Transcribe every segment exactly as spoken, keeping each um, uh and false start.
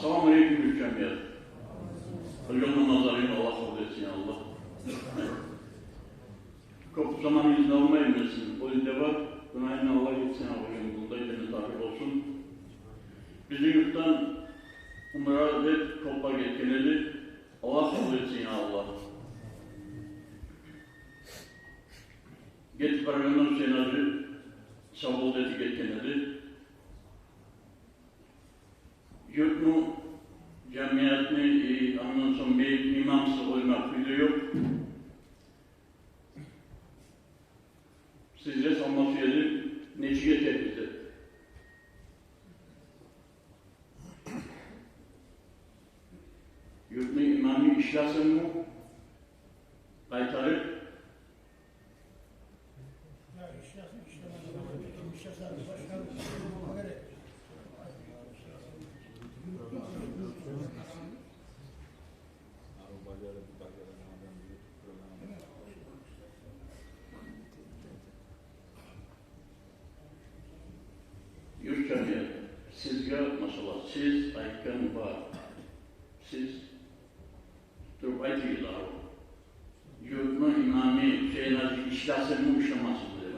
Ассаламу алейкум, жамият. Къылгъан намазларынгны Аллагь къабул этсин, я Аллагь. Кёп заманыбызны алмайман мен сизин. Оьзю де бар, гюнагьынгны Аллагь гечсин, къылгъан, булай да тарыкъ болсун. Бизин юртдан умрагъа деп кёплер гетген эди. Аллагь къабул этсин, я Аллагь. Гетип барагъанда Гьусейн-гьажи сав бол деп гетген эди. Юртну, жамиятны, э, ондан сонг мейитни имамсыз къоймакъ кюйде ёкъ. Сизге салма сюе эдим, нечик этербиз деп. Юртну имамы ишлесинми, къайтарып? Юрт жамият, сизге масъала, сиз айтгъан бар. Сиз туруп айтыгъыз, арив. Юртну имамы Гьусейн-гьажи ишлесинми, ишлемесинми деп.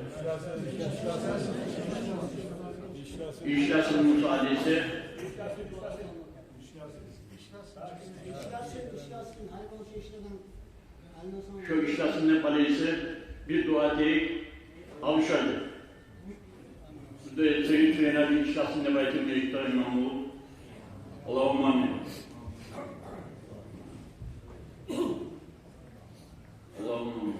Ишлесинми, Муса гьажи эсе? Шо ишлесин деп къала эсе, бир дуа этейик, алышайыкъ. Сиз де этсегиз, Гьусейн-гьажи ишлесин деп айтып, мейитге имам болуп. Аллагьумма амин. Аллагьумма амин.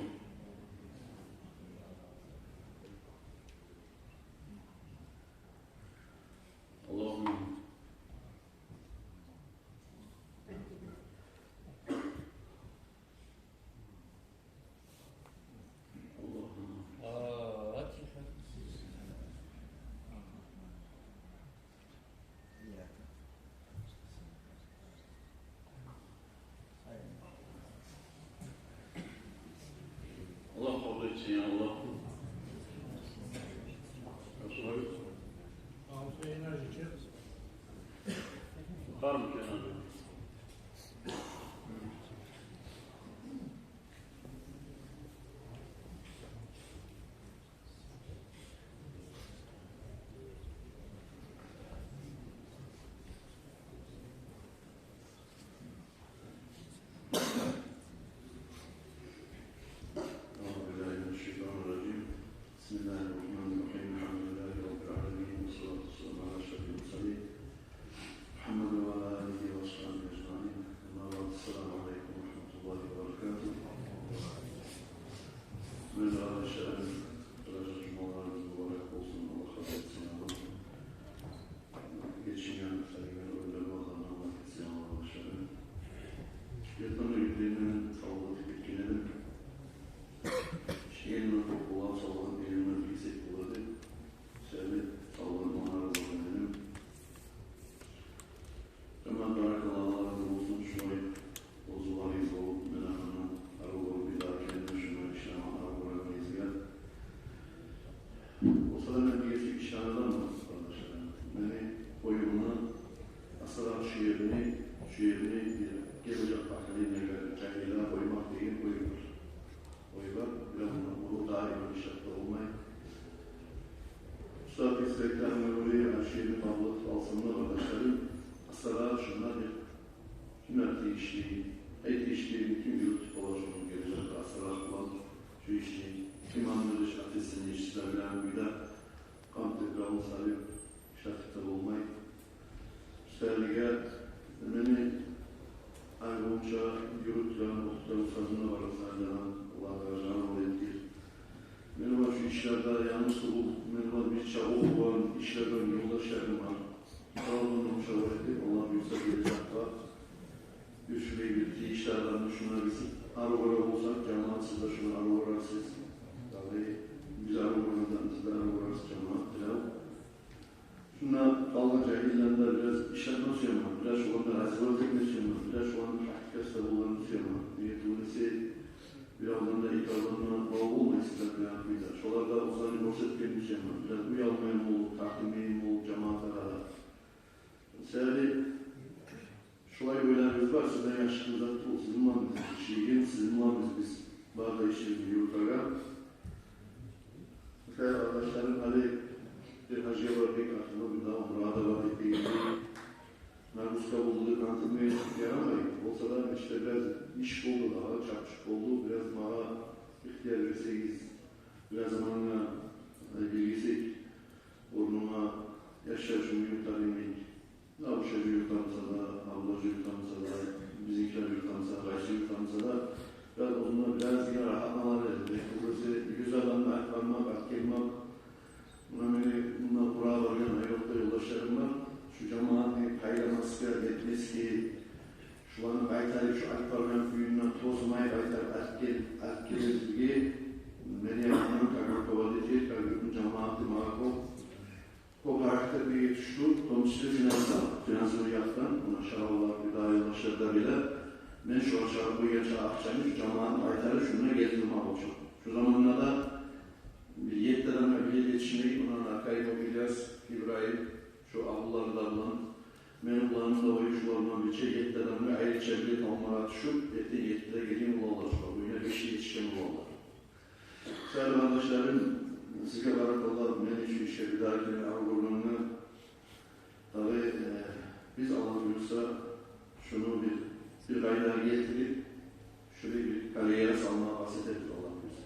Аллагьумма амин. Аллагь къабул этсин, я Аллагь. Бармы, Гьусейн-гьажи? أعوذ بالله من الشيطان الرجيم. بسم الله الرحمن الرحيم. الحمد لله رب العالمين، والصلاة والسلام على أشرف المرسلين، محمد وعلى آله وأصحابه أجمعين. أما بعد، السلام عليكم ورحمة الله وبركاته. Мен, къардашларым, Ражаб жумаларыгъыз мубарак болсун, Аллагь къабул этсин, я Аллагь. Гечинген, салгъан оьрлер бар, Аллагь гечсин, Аллагь башлагъан. Эртен де гюнден савлукъ этип гетген эдим. Ишге де кёп бола, савлукъ этмей де билсек бола эди. Сени савлукъ мана болгъан эдим. Амма баракаллагь, Аллагь рази болсун, шулай оьзюгеригиз болуп, мен аны арив гёрюп, бирдагъы керен де шуну ишлеме арив гёремен. Болса да, мен бир гесек ишлеген адамман, къардашларым. Мени оюмда асырап шу ерни, шу ерни гележек поколениеге, жагьиллеге къоймакъ деген оюм бар. Ой бар, бирев муну даим ишлеп де болмай. Устат инспекторну гёре, шу ерни къабул этип алсынмы, къардашларым? Асырап шунда бир ким этди ишни, этди ишни, ким юрютюп бола шуну гележекде асырап булан шу ишни, ким аны бир ответственный ишчи де билеген кюйде къамтып, къамтып салып ишлетип де болмай. Усталыгъа мени айрыча юрютген, охутгъан устазым да бар, Саидан, Аллагь даражаны уллу этсин. Мени ва шу ишлерде янгыз тюгюл, мени ва бирче охугъан, ишлеген ёлдашларым бар. Барын да мушавар этип, Аллагь буюрса, гележекде бир шулай бир тийишли адамны шуна биз арив гёре болсакъ, жамаат, сиз де шуну арив гёрерсиз. Дагъы биз арив гёргенде, сиз де арив гёрерсиз, жамаат, тилев. Шунда къалгъан жагьиллени де бираз ишлетме сюемен, бираз шоланы да развивать этме сюемен, бираз шоланы практикасы да болгъанны сюемен. Неге тюгюл эсе, бир адамдан да, эки адамдан да бав болмай, сиз де билеген кюйде. Шолар да оьзлени гёрсетгенни сюемен, бираз уялмайын болуп, тартынмайын болуп жамаатлагъа да. Себеби Яшгъы зат болсун, сизин булан биз ишлейген, сизин булан биз, биз бары да ишибизни юрютеген. Мисал, къардашларым, гьали бир гьажгъа бардыкъ, артындан бир дагъы умрагъа да бардыкъ дегенде, нагрузка болду деп ант этмеге ярамай. Болса да, ишде бираз иш болду, дагъы чапчыкъ болду. Бираз магъа ихтияр берсегиз, бираз заманны, э, бергесек, орнуна яшлар учун юрютер эдик. Авуша юртда буса да, авла юртда буса да, бизинкилер юртда буса, къайсы юртда буса да, бираз оьзюнде бираз гьана рагьатланар эди. Бек болмаса, юз адамны алып бармакъ, алып гелмек. Муна мени мунда къурагъа баргъан айрокъда ёлдашларым бар. Шу жамиятны пайламасгъа, этмесге, шуланы къайтарып, шу алып баргъан кюйюнден тозмай къайтарып алып гел, алып гелирге мени якъдан как руководитель, как жамиятны магъа кёп Кёп гьаракат этмеге тюшдю, в том числе финансово, финансовый якъдан, муна шаралар, бидайы, башгъа да биле. Мен шо чыгъарып къойгъан чакъы акъчаны шу жамиятны къайтарып шунда гелтирмек учун. Шу заманда да бир етти адамгъа билет етишмей, муна Накаимов Ильяс, Ибрагьим, шо агьлюлери де булан, мени уланым да, оювчулар булан бирче етти адамгъа айрыча билет алмагъа тюшюп, эртен еттиде гелген болалар шо, бугюн бешде етишген болалар. Саялы, къардашларым, сизге баракалла, мен шу ишге бир дагъы гелип арив гёргенине. Дагъы, э, биз, Аллагь буюрса, шуну бир, бир къайдагъа гелтирип, шулай бир колеяда салмагъа къаст этербиз, Аллагь буюрса.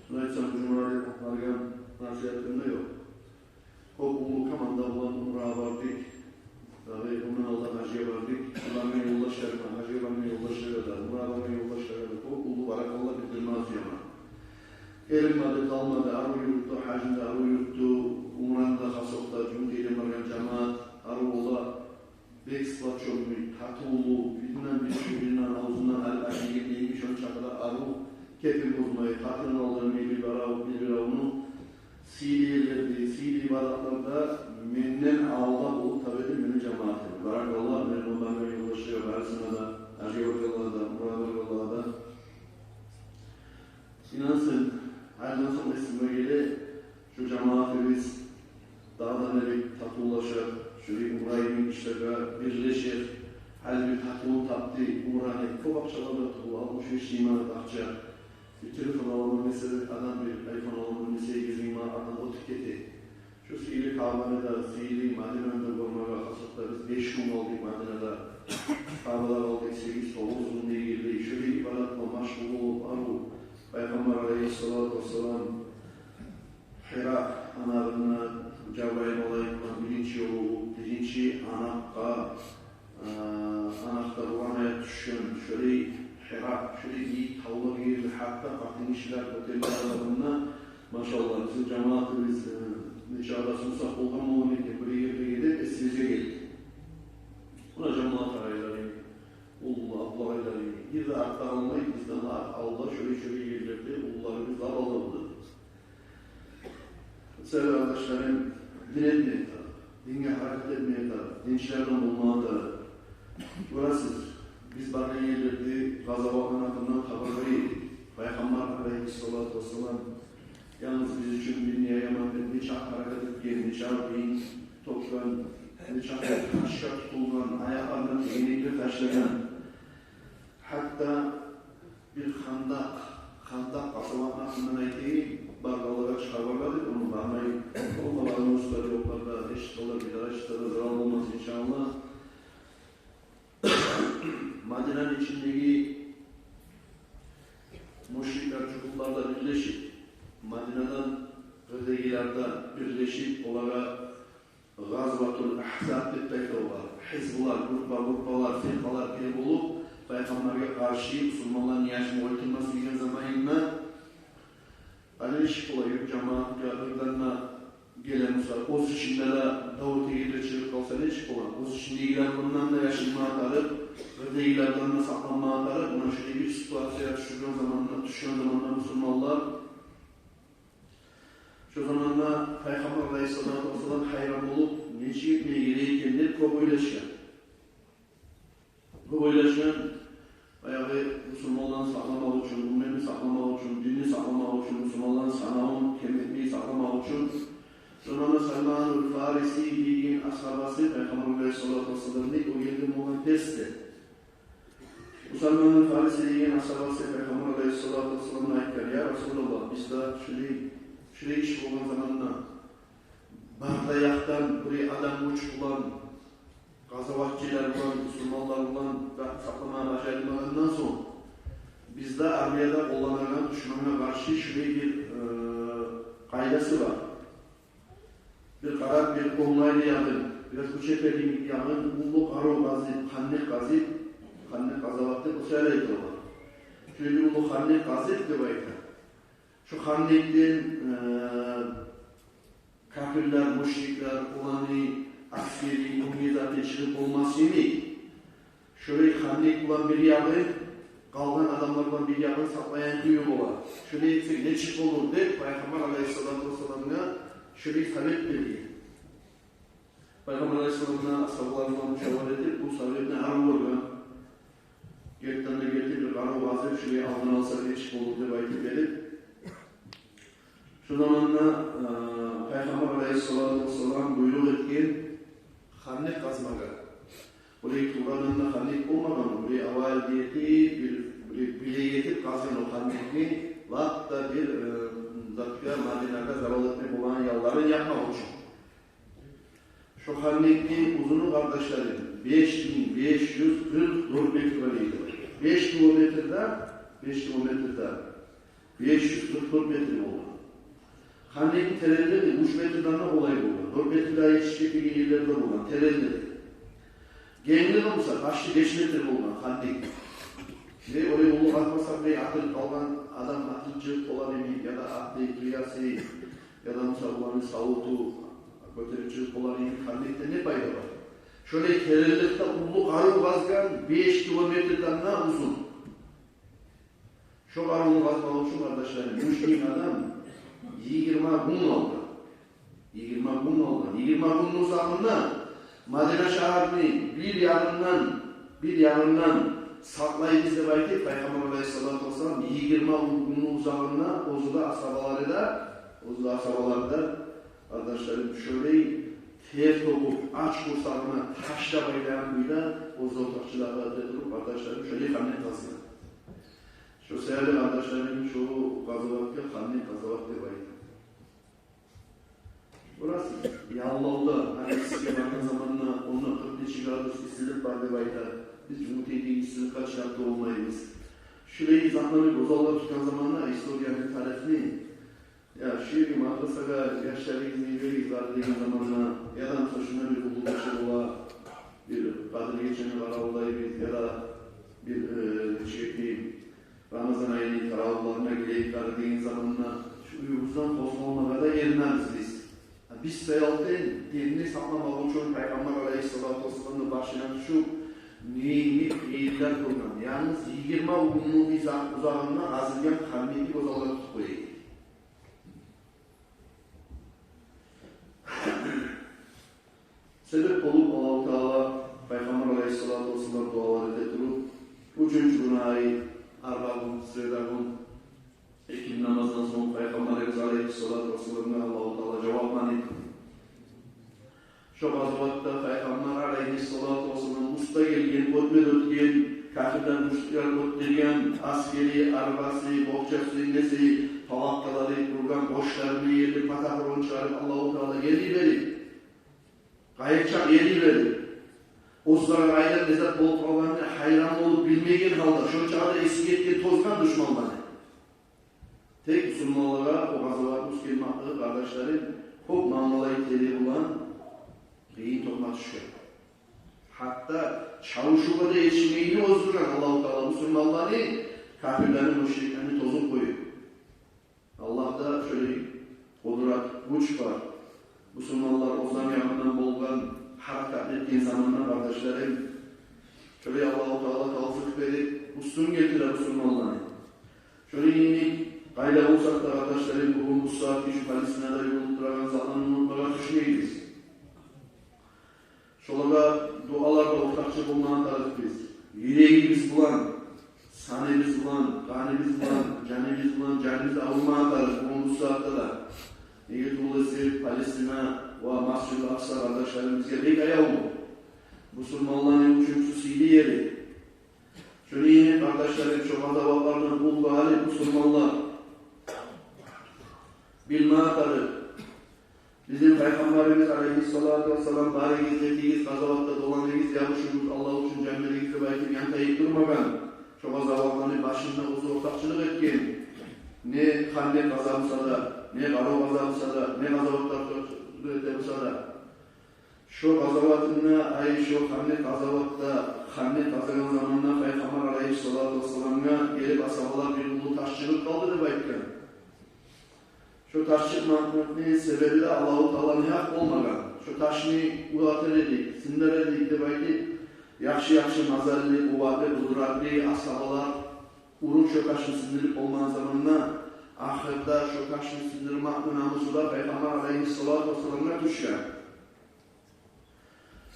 Шуну айтсам, бу жумада баргъан насигьатым да ёкъ. Кёп уллу команда булан умрагъа бардыкъ. Дагъы ондан алда гьажгъа бардыкъ. Шуланы ёлдашларына, гьажгъа баргъан ёлдашларына да, умрагъа баргъан ёлдашларына да кёп уллу баракалла билдирме сюемен. Эринмеди, талмады, арив юрютдю, гьажны да арив юрютдю, умраны да, хасокъда, жумут эдип баргъан жамият арив бола. Бек сплочённый, татывлу, биринден бири, биринден авзундан алып айтылгъан йимик, шончакъы да арив, кепин бузмай, къатын-къызлар бир-бирин, бир-бирин сыйлы ерлерде, сыйлы ибадатларда менден алда болуп табеди мени жамиятым. Баракалла, мени мунда ёлдашларыма, барысына да, гьажгъа баргъанлагъа да, умрагъа баргъанлагъа да. Инансын, гьалдан сонг эсиме геле, шу жамиятыбыз дагъы да не бек татывлашар, шулай умра йимик ишлерде бирлешер. Гьали бир татывун тапды, умраны кёп акъчалар да тюгюл, алтмыш беш мынг манат акъча. Бир телефон аламан десе, адам бир айфон аламан десе, сигиз минг манат адам оьтюп гете. Шу сыйлы Каабаны да, сыйлы Мадинаны да гёрмеге, хасокъда биз беш гюн къалдыкъ Мадинада. Каабада къалдыкъ сегиз-тогъуз гюн дегенлей. Шулай ибадатгъа машгъул болуп, арив, Пайхаммар алайгьиссалату вассалам Гьира анагъында Жабрайыл малайик булан биринчи ёлугъуп, биринчи анакъгъа, э, анакъда булан аят тюшген, шолай Гьира, шолай бийик тавлар ерли, гьатта къатынгишилер оьтеллер аралыгъында, машаллагь, бизин жамиятыбыз, э, нече адам сюйсе болгъан болгъан экен, бир ерде гелип эсибизге гелди. Муна жамият арайлары, уллу аблагъайлары, бир де артда къалмай, бизден алда шолай-шолай ерлерде уллуларыбыз да бар болду. Сыйлы къардашларым, дин этмеге тарыкъ, динге гьаракат этмеге тарыкъ, динчилерден болмагъа тарыкъ. Гёресиз, биз баргъан ерлерде къазаватны гьакъындан хабар бере эдик. Пайхаммар алайгьиссалату вассалам янгыз биз учун динни яяман деп нечакъы гьаракат этген, нечакъы бийин тёкген, нечакъы ташгъа тутулгъан, аякъларына тегенеклер ташлагъан. Гьатта бир Хандакъ, Хандакъ къазаватны гьакъындан айтайым, баргъанлагъа чы хабарладыкъ, ону бармай, олар бармай, устар ёкълар да, эшитсенлер, бир дагъы эшитсе де зарал болмас, иншааллагь. Мадинаны ичиндеги мушриклер, жугьутлар да бирлешип, Мадинадан къырдагъылар да бирлешип, олагъа Гъазватул Агьзаб деп де айта олар. Гьизбулар, группа-группалар, фиркъалар пай болуп, Пайхаммаргъа къаршы бусурманланы яшын оьлтюрме сюйген заманында, гьали нечик бола, юрт жамиятгъа къырдан да геле буса, оьз ичинде де дав тегерли чыгъып къалса, нечик бола? Оьз ичиндегилер мундан да яшынмагъа тарыкъ, къырдагъылардан да сакъланмагъа тарыкъ. Муна шулай бир ситуация тюшген заманда, тюшген заманда бусурманлар Шо заманда Пайхаммар алайгьиссалату вассалам гьайран болуп, нечик этмеге герек экен деп кёп ойлашгъан. Кёп ойлашгъан, баягъы бусурманланы сакъламакъ учун, умметни сакъламакъ учун, динни сакъламакъ учун, бусурманланы санавун кемитмей сакъламакъ учун. Шо заманда Салманул Фариси деген асгьабасы Пайхаммар алайгьиссалату вассаламны о ерде болгъан терс де. Бу Салманул Фариси деген асгьабасы Пайхаммар алайгьиссалату вассаламгъа айтгъан: «Я Расулаллагь, бизде шулай, шулай иш болгъан заманда, бары да якъдан бир адам гюч булан, къазаватчылар булан, бусурманлар булан да сакъламагъа бажарылмагъандан сонг, бизде армияда къолланагъан душмангъа къаршы шулай бир, э, къайдасы бар. Бир къарап, бир онгайлы ягъын, бир гюч этерли ягъын, уллу къарыв къазып, хандакъ къазып, хандакъ къазават деп осалай айталар. Шулай бир уллу хандакъ къазып», — деп айта. «Шу хандакъдан, э, капирлер, мушриклер, оланы асгери, онгезаты чыгъып болмас йимик, шолай хандакъ булан бир ягъын, къалгъан адамлар булан бир ягъын сакълайгъан кюю бола. Шолай этсек нечик болур?» — деп, Пайхаммар алайгьиссалату вассаламгъа шолай совет берген. Пайхаммар алайгьиссалам да асгьабалар булан мушавара этип, бу советни арив гёрген. Гертиден де, гертиден бир къарыв къазып, шулай алдын алса нечик болур деп айтып берип, шо заманда, э, Пайхаммар алайгьиссалату вассалам буйрукъ этген хандакъ къазмагъа. Булай туврадан да хандакъ болмагъан, булай авай гетип, бир, бир билек этип къазгъан о хандакъны, лап да бир, э, затгъа, Мадинагъа зарал этме болагъан ялларын япмакъ учун. Шо хандакъны узуну, къардашларым, беш минг беш юз къыркъ дёрт метр бар эди. Беш километрде, беш километрде беш юз къыркъ дёрт метр болгъан. Хандакъны теренлиги уьч метрден де къолай болгъан. Дёрт метрге етишип гелген ерлер де болгъан, теренлиги. Генглиги буса почти беш метр болгъан хандакъны. Шо олай уллу къазмаса, бир атылып къалгъан адам атылып чыгъып болар йимик, яда атны тюеси, яда буса уланны савуту гётерип чыгъып болар йимик хандакъдан не пайда бар? Шолай теренликде уллу къарыв къазгъан, беш километрден де узун. Шо къарывну къазмакъ учун, къардашларым, уьч минг адам йигирма гюн алды. Йигирма гюн алды. Йигирма гюнню узагъында Мадина шагьарны бир ягъындан, бир ягъындан сакълайбыз деп айтып, Пайхаммар алайгьиссалату вассалам йигирма гюнню узагъында оьзю де, асгьабалары да, оьзю де, асгьабалары да, къардашларым, шолай тер тёгюп, ач къурсагъына таш да байлагъан кюйде, оьзю де отургъан чыдагъы да туруп, къардашларым, шолай хандакъ къазгъан. Шо саялы, къардашларым, шо къазаватгъа хандакъ къазават деп айта. Бурасы яллавда, гьали сизге баргъан заманда онда къыркъ нече градус иссилик бар деп айта. Биз жумут этеген иссиликге чыдап да болмайбыз. Шулай затланы гёз алда тутгъан заманда, историяны, тарихни, я, шу ерге мадрасагъа яшларыгъызны йиберигиз, бары деген заманда, яда буса шунда бир уллу гече бола, бир Къадир гечени къаравуллайбыз, яда бир, э, нечик айтайым, Рамазан айыны къаравулларына гелейик, бары деген заманда шу уьюбюзден къозгъалмагъа да еринебиз биз. А биз саялтын динни сакъламакъ учун Пайхаммар алайгьиссалату вассаламны башына тюшюп, не йимик къыйынлар гёрген. Янгыз йигирма гюнню уза-, узагъында къазылгъан хандакъны гёз алда тутуп къояйыкъ. Себеп болуп, Аллагьу Таала Пайхаммар алайгьиссалату вассалам дуалар эте туруп, уьчюнчю гюн, ай, арбагюн, средагюн, экинни намаздан сонг Пайхаммарыбыз алайгьиссалату вассаламгъа Аллагьу Таала жавапланы этди. Шо къазаватда Пайхаммар алайгьиссалату вассалам уьстде гелген, оьтме де оьтген, капирлер, мушриклер оьтдюрген асгери, арбасы, бокъчасы, неси, палаткалары, ургъан къошларыны ерли патапурун чыгъарып, Аллагьу Таала ери берип, къайырчакъ ери берип, оьзлеге къайдан не зат болуп къалгъанына гьайран болуп, билмеген гьалда, шончакъы да эсине гетген, тозгъан душманланы. Тек бусурманлагъа о къазават уьст гелмеклиги, къардашларым, кёп мангалай тери булан къыйын токъма тюшген. Гьатта чабушувгъа да етишмейли оьздюрген Аллагьу Таала бусурманланы, капирлени, мушриклени тозуп къоюп. Аллагьда шолай къудрат, гюч бар. Бусурманлар оьзлени ягъындан болгъан гьаракат этген заманда, къардашларым, шолай Аллагьу Таала тавфикъ берип, уьстюн гелтире бусурманланы. Шону йимик, къайда болсакъ да, къардашларым, бугюн бу сагьатгъа шу Палестинада ёлугъуп турагъан затланы унутмагъа тюшмейбиз. Шолагъа дуаларда ортакъчы болмагъа тарыкъбыз. Юрегибиз булан, саныбыз булан, къаныбыз булан, жаныбыз булан, жаныбыз авурмагъа тарыкъ бугюн бу сагьатда да. Неге тюгюл эсе, Палестина ва Масжидул Акъса, къардашларым, бизге бек аявлу. Бусурманланы уьчюнчю сыйлы ери. Шо Шону йимик, къардашларым, шо къазаватлардан уллу гьали бусурманлар билме тарыкъ. Бизин Пайхаммарыбыз алайгьиссалату вассалам: «Барыгъыз, гетигиз, къазаватда доланыгъыз, ябушугъуз, Аллагь учун жан беригиз», — деп айтып, янтайып турмагъан. Шо къазаватланы башында оьзю ортакъчылыкъ этген. Не Хандакъ къаза буса да, не Къарав къаза буса да, не къазаватлар эте буса да. Шо къазаватында, ай, шо Хандакъ къазаватда, Хандакъ къазагъан заманда Пайхаммар алайгьиссалату вассаламгъа гелип асгьабалар бир уллу таш чыгъып къалды деп айтгъан. Шо таш чыкъмакъны себеби де Аллагьу Таала не гьакъ болмагъан. Шо ташны уратыр эдик, сындырыр эдик деп айтып, яхшы-яхшы мазаллы, къуватлы, къудратлы асгьабалар уруп шо ташны сындырып болмагъан заманда, ахырда шо ташны сындырмакъны намусу да Пайхаммар алайгьиссалату вассаламгъа тюшген.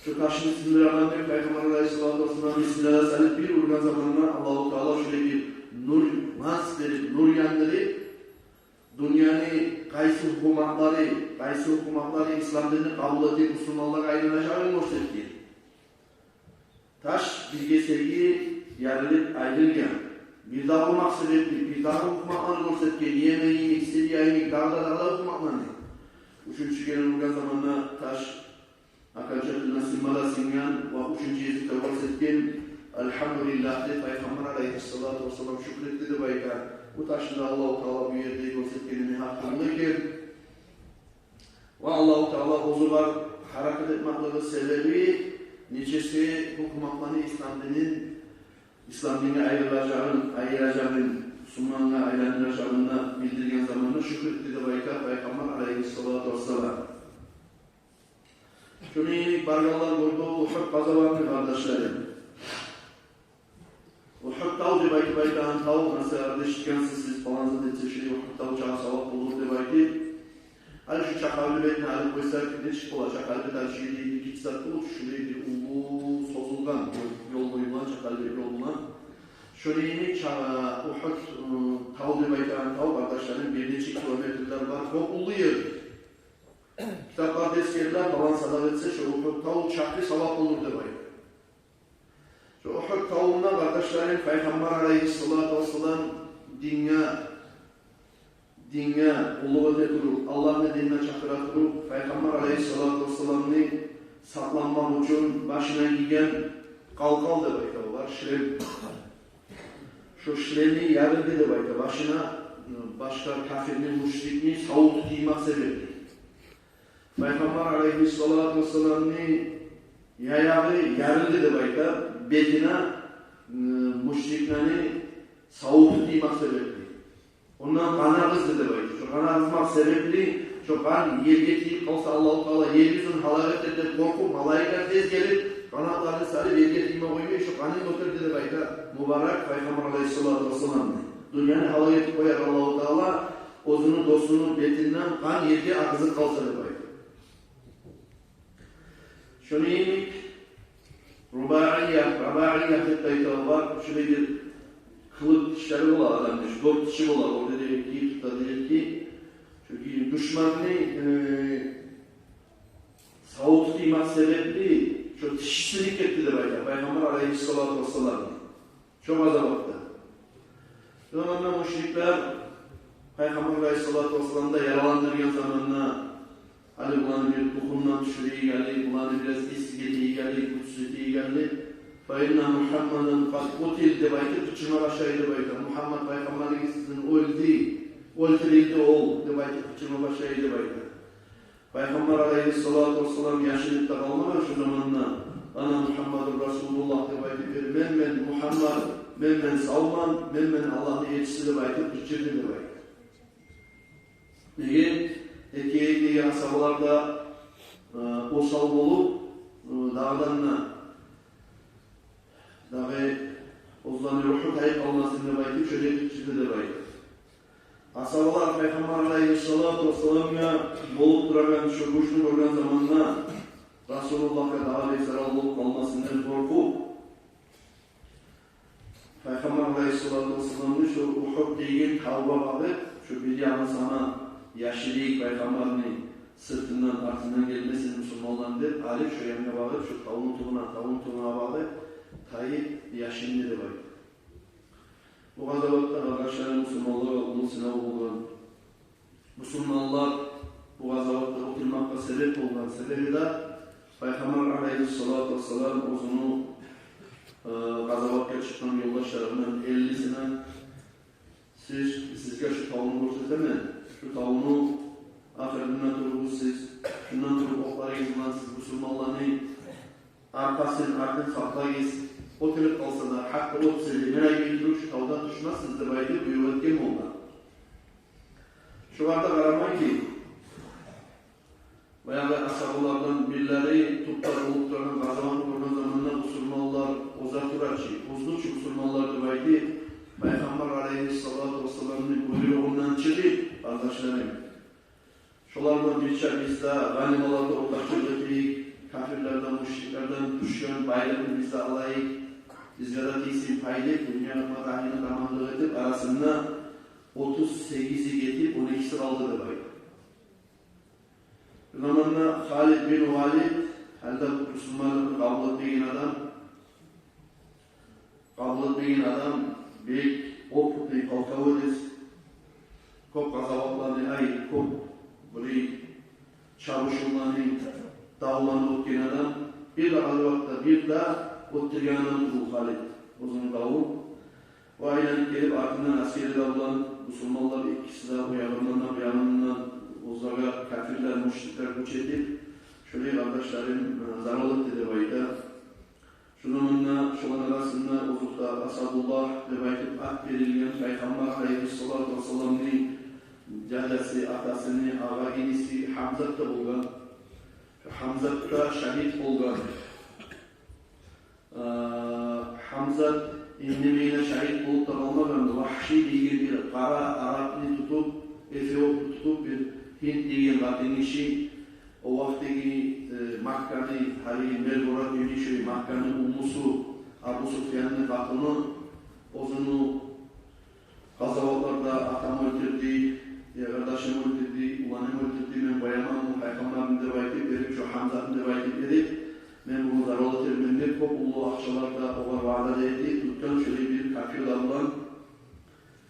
Шо ташны сындырагъан деп Пайхаммар алайгьиссалату вассалам бисмиллагь салып бир ургъан заманда Аллагьу Таала шолай бир нур, ланс берип, нур яндырып, дюньяны къайсы гьукуматлары, къайсы гьукуматлары ислам динни къабул этип, бусурманлагъа айланажагъын гёрсетген. Таш бир гесеги ярылып айрылгъан. Бир дагъы урмакъ себепли, бир дагъы гьукуматланы гёрсетген, Йемен йимик, Сирия йимик, дагъы да, дагъы да гьукуматланы. Уьчюнчю керен ургъан заманда таш окончательно сынма да сынгъан ва уьчюнчю гезик де гёрсетген. Альгьамдулиллагь деп, Пайхаммар алайгьиссалату вассалам шюкюр этди деп айта. Бу ташны да Аллагьу Таала бу ерде гёрсетгенине гьакъ болмай экен. Ва Аллагьу Таала оьзю бар гьаракат этмеклиги себепли нечесе гьукуматланы ислам динин, ислам динге айрылажагъын, айыражагъын, бусурмангъа айландыражагъын да билдирген заманда шюкюр этди деп айта Пайхаммар алайгьиссалату вассалам. Шону йимик баргъанлар гёрдю Ухуд къазаватын, къардашларым. Ухуд тав деп айтып айтагъан тав, масала, эшитгенсиз сиз, паланза десе, шо Ухуд тав чакъы савап болур деп айтып. Гьали шу Чакъалды бетин алып къойсакъ, нечик бола? Чакъалды бет гьали шулай бир гиччи зат тюгюл, шулай бир уллу созулгъан ёл, ёл бою булан, Чакъалды бет ёл булан. Шону йимик Ча-, Ухуд, ы, тав деп айтагъан тав, къардашларым, бир нече километрлер бар, кёп уллу ер. Китапларда эсгериле, палан садагъа этсе, шо Ухуд тав чакъы савап болур деп айтып. Шо Ухуд тавунда, къардашларым, Пайхаммар алайгьиссалату вассалам динге, динге къуллукъ эте туруп, Аллагьны динине чакъыра туруп, Пайхаммар алайгьиссалату вассаламны сакъланмакъ учун башына гийген къалкъал деп айта олар, шлем. Шо шлеми ярылды деп айта, башына, ы, башгъа кафирни, мушрикни савуту тиймек себепли. Пайхаммар алайгьиссалату вассаламны яягъы ярылды деп айта, бетине, ы, мушриклени савуту тиймек себепли. Ондан къан агъызды деп айта. Шо къан агъызмакъ себепли, шо къан ерге тийип къалса, Аллагьу Таала ер юзюн гьалак этер деп къоркъуп, малайиклер тез гелип, къанатларын салып, ерге тийме къоймай, шо къанын гётерди деп айта. Мубарак Пайхаммар алайгьиссалату вассаламны. Дюньяны гьалак этип къояр Аллагьу Таала, оьзюню досуну бетинден къан ерге агъызып къалса деп айта. Шону йимик рубаия, рубаия деп де айта олар, шолай бир къылыкъ тишлери бола адамны, шу дёрт тиши бола, орда дерек, гийип тута дерек. Чюнки душманны, э, савуту тиймек себепли шо тиши сынып гетди деп айта Пайхаммар алайгьиссалату вассаламны. Шо къазаватда. Шо заманда мушриклер Пайхаммар алайгьиссалату вассаламны да яраландыргъан заманда, гьали буланы бир тухумдан тюшюрейик, гьали буланы бираз эсгерейик, гьали гючсюз этейик, гьали. «Фа инна Мухаммадан къад къутил», — деп айтып къычырма башлай деп айта. «Мухаммад пайхаммарыгъыз сизин оьлдю, оьлтюрюлдю ол», — деп айтып къычырма башлай деп айта. Пайхаммар алайгьиссалату вассалам яшырып да къалмагъан шо заманда. «Ана Мухаммадур Расулуллагь», — деп айтып бир, «Мен, мен Мухаммад, мен, мен савман, мен, мен Аллагьны элчиси», — деп айтып къычырды деп айта. Неге? Неге, неге асгьабалар да, э, осал болуп, э, дагъыдан да, дагъы оьзлени руху тайып къалмасын деп айтып, шолай къычырды деп айта. Асгьабалар Пайхаммар алайгьиссалату вассаламгъа болуп турагъан шо гючню гёрген заманда, Расулуллагьгъа дагъы бир зарал болуп къалмасын деп къоркъуп, Пайхаммар алайгьиссалату вассаламны шо Ухуд деген тавгъа багъып, шо бир ягъын сама яшырайыкъ, Пайхаммарны сыртындан, артындан гелмесин бусурманланы деп, алып шо янгъа багъып, шо тавну тюбюне, тавну тюбюне багъып, тайып яшынды деп айта. Бу къазаватда, къардашларым, бусурманлагъа уллу сынав болгъан. Бусурманлар бу къазаватда оьлтюрмекге себеп болгъан себеби де, Пайхаммар алайгьиссалату вассалам оьзюню, э, къазаватгъа чыкъгъан ёлдашларындан эллисине: «Сиз, сизге шу тавну гёрсетемен. Шу тавну ахырында туругъуз сиз. Шундан туруп, окъларыгъыз булан сиз бусурманланы аркъасын, артын сакълагъыз. От гелип къалса да, гьатта от сели, мен айтып туруп, шу тавдан тюшмессиз», — деп айтып буйрукъ этген болгъан. Шогъар да къарамай ки, баягъы асгьабалардан бирлери тюпде болуп турагъан къазаватны гёрген заманда: «Бусурманлар оза тура чы, озду чу бусурманлар», — деп айтып, Пайхаммар алайгьиссалату вассаламны буйругъундан чыгъып, къардашларым, шолар булан бирче биз де гъанималарда ортакъчылыкъ этейик, капирлерден, мушриклерден тюшген байлыкъны биз де алайыкъ, бизге де тийсин пай деп, дюнья матагьына таманлыкъ этип, арасында отуз сегизи гетип, он экиси къалды деп айта. Бир заманда Халид бин Валид, гьали де бусурманлыкъны къабул этмеген адам, къабул этмеген адам, бек опытный полководец, кёп къазаватланы, ай, кёп бир чабышывланы, давланы оьтген адам. Бир де къазаватда бир де оьтдюрген адам тюгюл Халид оьзюню давун. О айланып гелип, артындан асгери де булан, бусурманлар экиси де, о ягъындан да, бу ягъындан, оьзлеге капирлер, мушриклер гюч этип, шолай, къардашларым, э, зарал этди деп айта. Шу заманда шоланы арасында озокъда Асадуллагь деп айтып ат берилген Пайхаммар алайгьиссалату вассаламны дядясы, атасыны агъа иниси Гьамзат да болгъан. Гьамзат да шагьит болгъан. Э, Гьамзат индемейине шагьит болуп да къалмагъан, Вагьши деген бир къара арапны тутуп, эфиопну тутуп, бир Гьинд деген къатынгиши, о вакътидеги, э, Макканы, гьалиги Мер город демей, шо Макканы уммусу, Абу Суфьянны къатыны, оьзюню къазаватларда атам оьлтюрдю, э, къардашым оьлтюрдю, уланым оьлтюрдю, мен къояман муну Пайхаммарны деп айтып берип, шо Гьамзатны деп айтып берип, мен муну зарал этермен деп, кёп уллу акъчалар да огъар ваъда да этип, тутгъан шолай бир капир де булан.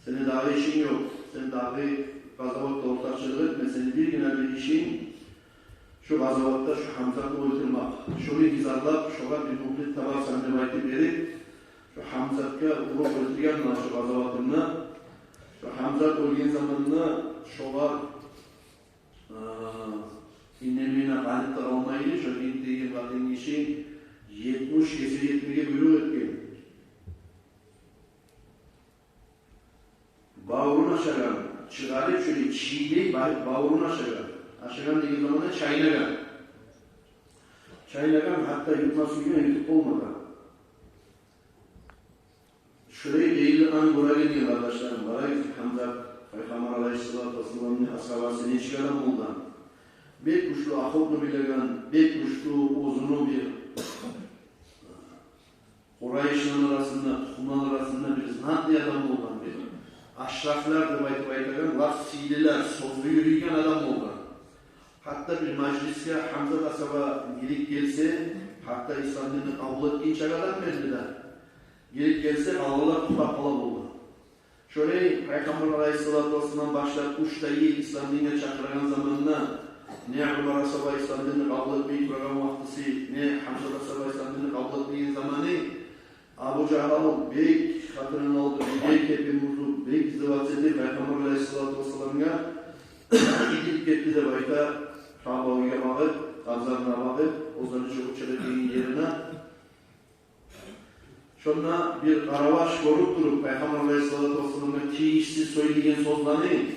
Сени дагъы ишинг ёкъ, сен дагъы къазаватда ортакъчылыкъ этме, сени бир гине бир ишинг шу къазаватда шу Гьамзатны оьлтюрмек. Шону гьизарлап, шогъар бир мюгьлет табарсан деп айтып берип, шо Гьамзатгъа уруп оьлтюрген муна шо къазаватында. Шо Гьамзат оьлген заманда шогъар, э, индемейине къанып да къалмай эди, шо Гьинд деген къатынгиши етмиш гесек этмеге буйрукъ этген. Бавурун ашагъан, чыгъарып шолай чийлей, ба-, бавурун ашагъан. Ашагъан деген заманда чайнагъан. Чайнагъан, гьатта ютма сюйген, ютуп болмагъан. Шолай къыйынлыкъланы гёре гелген, къардашларым, къарагъыз, Гьамзат, Пайхаммар алайгьиссалату вассаламны асгьабасы нечик адам болгъан. Бек гючлю охотну билеген, бек гючлю оьзюню бир Къурайышланы арасында, тухумланы арасында бир знатный адам болгъан, бир ашрафлар деп айтып айтагъан, лап сыйлылар, созлу юрюйген адам болгъан. Гьатта бир мажлисге Гьамзат асгьаба гирип гелсе, гьатта ислам динни къабул этгинче адам берди де, гирип гелсе, къалгъанлар токътап къала болгъан. Шолай Пайхаммар алайгьиссалату вассалам башлап уьч де йыл ислам динге чакъыргъан заманда, не Умар асгьаба ислам динни къабул этмей турагъан вакътиси, не Гьамзат асгьаба ислам динни къабул этмеген заманы, Абу Жагьал бек хатирин алды, бек кепин бузуп, бек издеваться этип, Пайхаммар алайгьиссалату вассаламгъа гирип гетди деп айта, Каъба уьйге багъып, абзарына багъып, оьзлени чыгъып чыгъып деген ерине. Шонда бир къараваш гёрюп туруп, Пайхаммар алайгьиссалату вассаламгъа тийишсиз сёйлеген сёзлени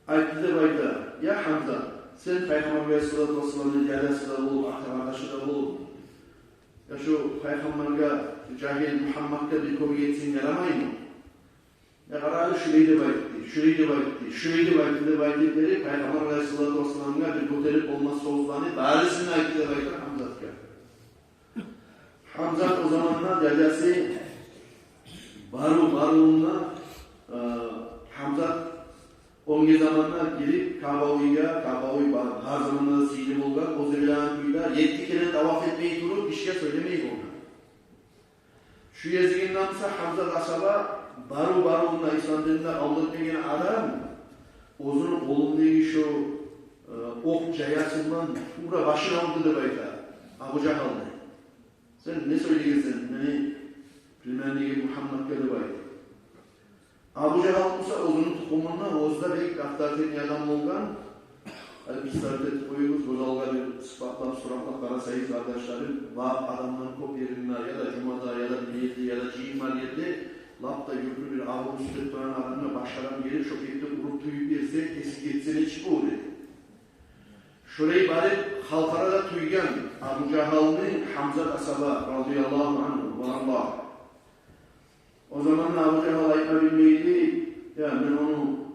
айтды деп айта: «Я Гьамзат, сен Пайхаммар алайгьиссалату вассаламны дядясы да болуп, ата къардашы да болуп, я шу Пайхаммаргъа, шу жагьил Мугьаммадгъа бир кёмек этсенг ярамаймы? Я къара, шулай деп айтды, шулай деп айтды, шулай деп айтды», — деп айтып берип, Пайхаммар алайгьиссалату вассаламгъа бир гётерип болмас сёзлени барысын айтды деп айта Гьамзатгъа. Гьамзат о заманда дядясы бару-, баруунда, э, Гьамзат оьнге заманда гирип Каъба уьйге, Каъба уьй ба-, гьар заманда да сыйлы болгъан, оьзю билеген кюйде етти керен таваф этмей туруп, гишиге сёйлемей болгъан. Шу гезигинде буса Гьамзат асгьаба Бару-баруунда ислам динни къабул этмеген адам оьзюню къолундагъы шо, э, окъ жаясы булан тувра башын алды деп айта Абу Жагьалны. «Сен не сёйлейсен мени племяннигим Мугьаммадгъа?» – деп айта. Абу Жагьал буса оьзюню тухумунда оьзю де бек авторитетный адам болгъан. Гьали представить этип къоюгъуз, гёз алгъа бир сыпатлап, суратлап къарасагъыз, къардашларым, лап адамлар кёп еринде, я да жумада, я да бир ерде, я да жыйын бар ерде, лап да юртлу бир абур-уьстюн этип турагъан адамгъа башгъа адам гелип, шо кепде уруп-тюйюп берсе, эси гетсе, нечик болур эди? Шолай барып, халкъ арада тюйген Абу Жагьалны Гьамзат асгьаба, радияллагьу ангьу ва ардагь. О заманда Абу Жагьал айтма билмейди: «Я, мен ону,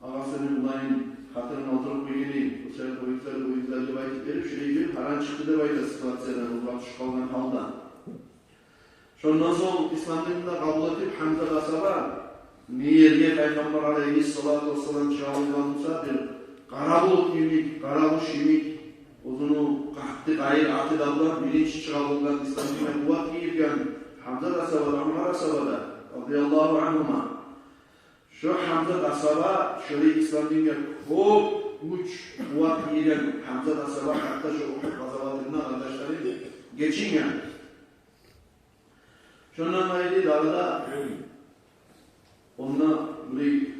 агъасыны булайын хатирин алдырып къойгъан эдим, о саялы боюгъузлар, боюгъузлар», – деп айтып берип, шолай бир гьаран чыкъды деп айта ситуациядан, озгъа тюшюп къалгъан гьалда. Шондан сонг ислам динни къабул этип, Гьамзат асгьаба не ерге Пайхаммар алайгьиссалату вассалам чыгъа болгъан буса, бир къара булут йимик, къара къуш йимик, оьзюню къатты къайыр аты да булан биринчи чыгъа болгъан, ислам динге къуват гийирген Гьамзат асгьаба да, Аммар асгьаба да, радияллагьу ангьума. Шо Гьамзат асгьаба шолай ислам динге кёп гюч, къуват гийирген Гьамзат асгьаба гьатта шо Угьуд къазаватында, къардашларым, гечинген. Шондан къайры дагъы да, онда, булай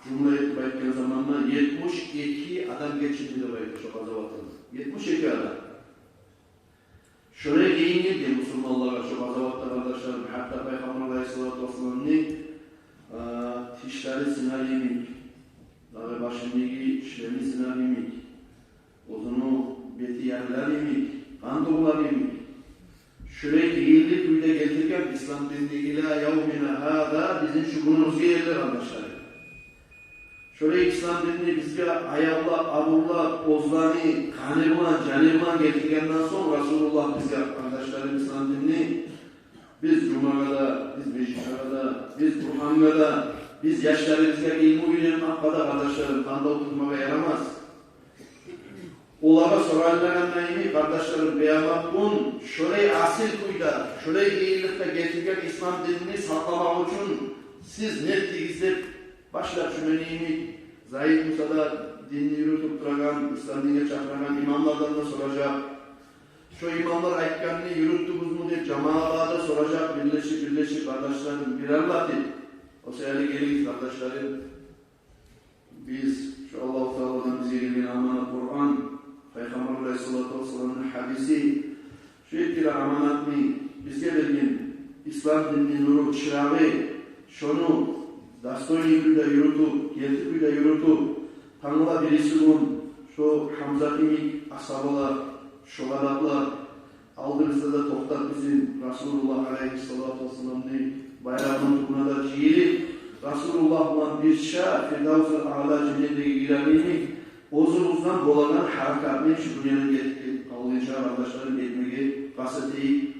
жумла этип айтгъан заманда, етмиш эки адам гечинди деп айта шо къазаватында. Етмиш эки адам. Шолай къыйын гелген мусулманлагъа шо къазаватда, къардашларым, гьатта Пайхаммар алайгьиссалату вассаламны, а, тишлери сынар йимик, дагъы башындагъы тишлери сынар йимик, оьзюню бети ярылар йимик, къан тёгюлер йимик. Шолай къыйынлы кюйде гелтирген ислам динни иля явмина гьаза, бизин шу гюнюбюзге ерли, къардашларым. Шолай ислам динни бизге аявлап, абурлап, оьзлени къаны булан, жаны булан гелтиргенден сонг Расулуллагь бизге, къардашларым, ислам динни, биз жумагъа да, биз межитге де, биз Къурангъа да, биз яшларыбызгъа илму уьйретмекге де, къардашларым, къандав тутмагъа ярамас. Олагъа соралмагъанда йимик, къардашларым, къыямат гюн шолай асил кюйде, шолай къыйынлыкъда гелтирген ислам динни сакъламакъ учун сиз не этдигиз деп башлап, шо мени йимик зайып буса да динни юрютюп турагъан, ислам динге чакъырагъан имамлардан да соражакъ. Шо имамлар айтгъанны юрютдюгюзмю деп жамиятгъа да соражакъ, бирлешип, бирлешип, къардашларым, бирерлетип. О саялы гелигиз, къардашларым, биз шо Аллагьу Тааладан бизге гелген аманат Къуран, Пайхаммар алайгьиссалату вассаламны гьадиси, шо эки де аманатны бизге берген ислам динни нюрю, чырагъы, шону достойный кюйде юрютюп, герти кюйде юрютюп, тангала бириси гюн шо Гьамзат йимик асгьабалар, шо адаплар, алдыбызда да токътап, бизин Расулуллагь алайгьиссалату вассаламны байрагъыны тюбюне де жыйылып, Расулуллагь булан бирче Фирдавсул Аъла женнетге гирер йимик, оьзюбюзден болагъан гьаракатны шу дюньядан гетип къалгъынча, къардашларым, этмеге къаст этейик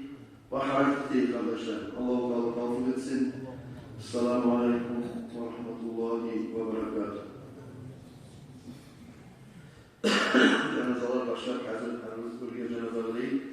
ва гьаракат этейик, къардашларым. Аллагьу Таала тавфикъ этсин. Ассаламу алайкум ва рагьматуллагьи ва баракатугь. Жаназалар башлап, гьазир, гьазир бирге жаназа къылайыкъ.